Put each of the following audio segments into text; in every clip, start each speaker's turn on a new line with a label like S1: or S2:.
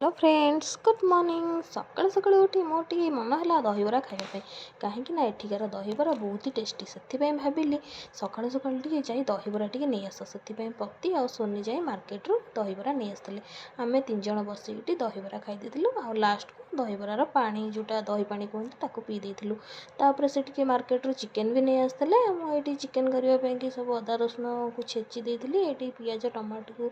S1: Hello friends, good morning. ସକାଳୁ ସକାଳୁ ଉଠି ମୋର ଟିକେ ମନ ହେଲା ଦହିବରା ଖାଇବା ପାଇଁ, କାହିଁକି ନା ଏଠିକାର ଦହିବରା ବହୁତ ହି ଟେଷ୍ଟି। ସେଥିପାଇଁ ଭାବିଲି ସକାଳୁ ସକାଳୁ ଟିକେ ଯାଇ ଦହିବରା ଟିକେ ନେଇ ଆସ। ସେଥିପାଇଁ ପତି ଆଉ ସୋନି ଯାଇ ମାର୍କେଟରୁ ଦହିବରା ନେଇ ଆସିଥିଲେ। ଆମେ ତିନି ଜଣ ବସିକି ଟିକେ ଦହିବରା ଖାଇ ଦେଇଥିଲୁ ଆଉ ଲାଷ୍ଟକୁ ଦହିବରାର ପାଣି, ଯେଉଁଟା ଦହି ପାଣି କୁହନ୍ତି, ତାକୁ ପିଇ ଦେଇଥିଲୁ। ତାପରେ ସେ ଟିକେ ମାର୍କେଟରୁ ଚିକେନ୍ ବି ନେଇ ଆସିଥିଲେ। ମୁଁ ଏଇଠି ଚିକେନ୍ କରିବା ପାଇଁକି ସବୁ ଅଦା ରସୁଣକୁ ଛେଚି ଦେଇଥିଲି। ଏଇଠି ପିଆଜ ଟମାଟୋକୁ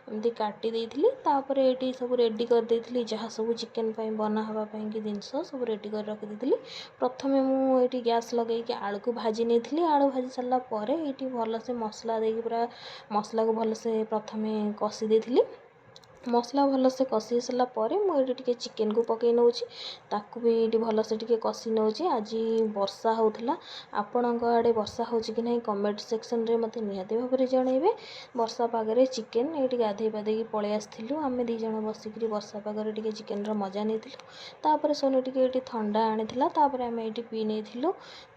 S1: ଏମିତି କାଟି ଦେଇଥିଲି। ତାପରେ ଏଇଠି ସବୁ ରେଡ଼ି କରିଦେଇଥିଲି, ଯାହା ସବୁ ଚିକେନ୍ ପାଇଁ ବନା ହେବା ପାଇଁକି ଜିନିଷ ସବୁ ରେଡ଼ି କରି ରଖିଦେଇଥିଲି। ପ୍ରଥମେ ମୁଁ ଏଇଠି ଗ୍ୟାସ୍ ଲଗେଇକି ଆଳୁକୁ ଭାଜି ନେଇଥିଲି। ଆଳୁ ଭାଜି ସାରିଲା ପରେ ଏଇଠି ଭଲସେ ମସଲା ଦେଇକି ପୁରା ମସଲାକୁ ଭଲସେ ପ୍ରଥମେ କଷି ଦେଇଥିଲି। ମସଲା ଭଲସେ କଷି ସାରିଲା ପରେ ମୁଁ ଏଇଠି ଟିକେ ଚିକେନକୁ ପକାଇ ନେଉଛି। ତାକୁ ବି ଏଇଠି ଭଲସେ ଟିକେ କଷି ନେଉଛି। ଆଜି ବର୍ଷା ହେଉଥିଲା। ଆପଣଙ୍କ ଆଡ଼େ ବର୍ଷା ହେଉଛି କି ନାହିଁ, କମେଣ୍ଟ ସେକ୍ସନରେ ମୋତେ ନିହାତି ଭାବରେ ଜଣାଇବେ। ବର୍ଷା ପାଗରେ ଚିକେନ, ଏଇଠି ଗାଧେଇ ପାଧେଇକି ପଳେଇ ଆସିଥିଲୁ। ଆମେ ଦୁଇ ଜଣ ବସିକିରି ବର୍ଷା ପାଗରେ ଟିକେ ଚିକେନର ମଜା ନେଇଥିଲୁ। ତାପରେ ସୋନି ଟିକେ ଏଇଠି ଥଣ୍ଡା ଆଣିଥିଲା। ତାପରେ ଆମେ ଏଇଠି ପିଇ ନେଇଥିଲୁ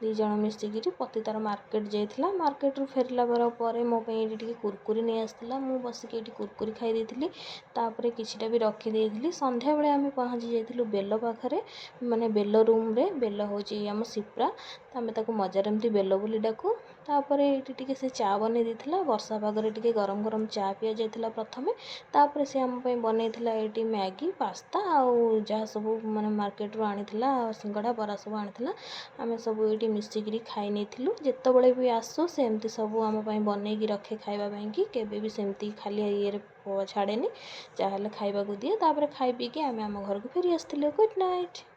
S1: ଦୁଇ ଜଣ ମିଶିକିରି। ପତି ତାର ମାର୍କେଟ ଯାଇଥିଲା। ମାର୍କେଟରୁ ଫେରିଲା ପରେ ମୋ ପାଇଁ ଏଇଠି ଟିକେ କୁରକୁରି ନେଇ ଆସିଥିଲା। ମୁଁ ବସିକି ଏଇଠି କୁରକୁରି ଖାଇ ଦେଇଥିଲି, ତାପରେ କିଛିଟା ବି ରଖିଦେଇଥିଲି। ସନ୍ଧ୍ୟାବେଳେ ଆମେ ପହଞ୍ଚି ଯାଇଥିଲୁ ବେଲ ପାଖରେ, ମାନେ ବେଲ ରୁମ୍ରେ। ବେଲ ହେଉଛି ଆମ ସିପ୍ରା, ତ ଆମେ ତାକୁ ମଜାରେ ଏମିତି ବେଲ ବୋଲି ଡାକୁ। ତାପରେ ଏଇଠି ଟିକେ ସେ ଚା ବନେଇ ଦେଇଥିଲା। ବର୍ଷା ପାଗରେ ଟିକେ ଗରମ ଗରମ ଚା ପିଆଯାଇଥିଲା ପ୍ରଥମେ। ତାପରେ ସେ ଆମ ପାଇଁ ବନେଇଥିଲା ଏଇଠି ମ୍ୟାଗି, ପାସ୍ତା ଆଉ ଯାହା ସବୁ ମାନେ ମାର୍କେଟରୁ ଆଣିଥିଲା, ସିଙ୍ଗଡ଼ା, ବରା ସବୁ ଆଣିଥିଲା। ଆମେ ସବୁ ଏଇଠି ମିଶିକିରି ଖାଇ ନେଇଥିଲୁ। ଯେତେବେଳେ ବି ଆସୁ, ସେ ଏମିତି ସବୁ ଆମ ପାଇଁ ବନେଇକି ରଖେ ଖାଇବା ପାଇଁକି। କେବେ ବି ସେମିତି ଖାଲି ଇଏରେ ଛାଡ଼େନି, ଯାହାହେଲେ ଖାଇବାକୁ ଦିଏ। ତାପରେ ଖାଇ ପିଇକି ଆମେ ଆମ ଘରକୁ ଫେରି ଆସିଥିଲୁ। Good night.